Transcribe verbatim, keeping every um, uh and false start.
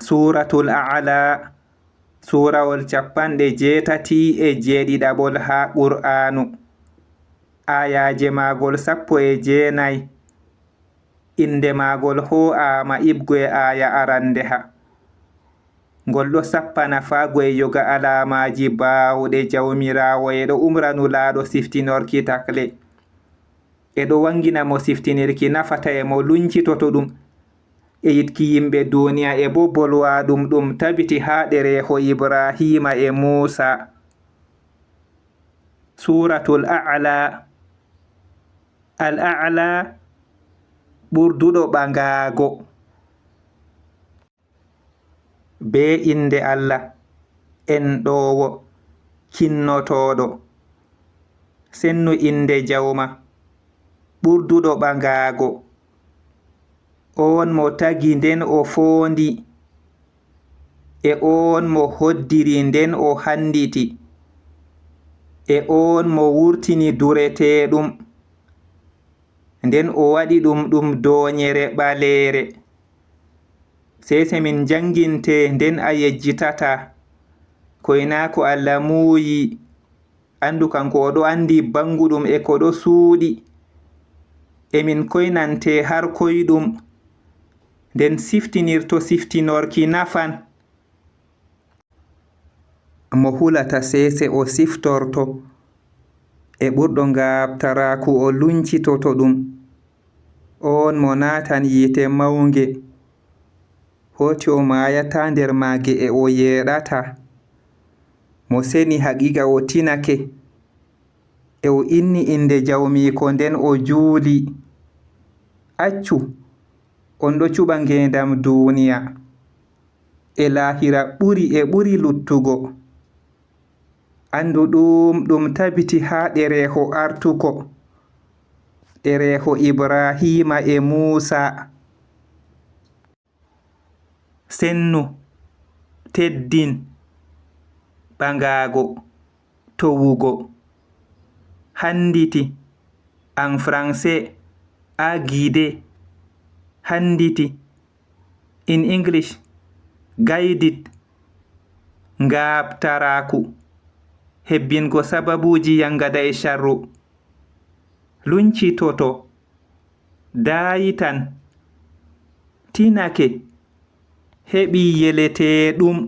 Suuratul A'laa, suurawol cappanɗe jeetati e jeeɗiɗaɓol haa Qur'aanu. Aayaaje maagol sappo e jeenay. Innde maagol hoo'aama iɓgo e aaya arandeha. Ngol ɗo sappana faago e yoga alaamaaji baawɗe Jawmiraawo e ɗo umra Nulaaɗo siftinorki takle. E ɗo waŋgina mo siftinirki nafata e mo luncitoto ɗum. E yiɗki yimɓe duuniya e bo bolwa ɗum ɗum tabiti haa ɗereeho Ibrahiima e Muusa. Suuratul A'laa. Al A'laa, ɓurduɗo ɓaŋgaago. Bee innde Allah, enɗoowo, kinnotooɗo. Sennu innde Jawma, ɓurduɗo ɓaŋgaago. Oon mo tagi nden o foondi, e oon mo hoddiri nden o hannditi, e oon mo wurtini dureteeɗum, nden o waɗi ɗum ɗum doonyere ɓaleere. Sey se min njannginte nden a yejjitataa. Koy naa ko Allah muuyi, anndu kanko o ɗo anndi baŋguɗum e ko ɗo suuɗi. E min koynante har koyɗum, nden siftinirto siftinorki nafan. Mo hulata seese o siftorto, e ɓurɗo ngaaɓtaraaku o luncitoto ɗum. Oon mo naatan yiite mawnge, hooti o maayataa nder maage e o yeeɗataa. Mo seni haqiiqa o tinake, e o inni innde Jawmiiko nden o juuli. Accu, on ɗo cuɓa ngeendam duuniya. E laahira ɓuri e ɓuri luttugo. Anndu ɗum, ɗum tabiti haa ɗereeho artuko, ɗereeho Ibrahiima e Muusa. Sennu, teddin, ɓaŋgaago, towugo. Hannditi, en français, a guidé. Hannditi, in English, guided. Ngaaɓtaraaku, hebbingo sababuuji yaŋgada e sharru. Luncitoto, daayitan, tinake, heɓi yeleteeɗum.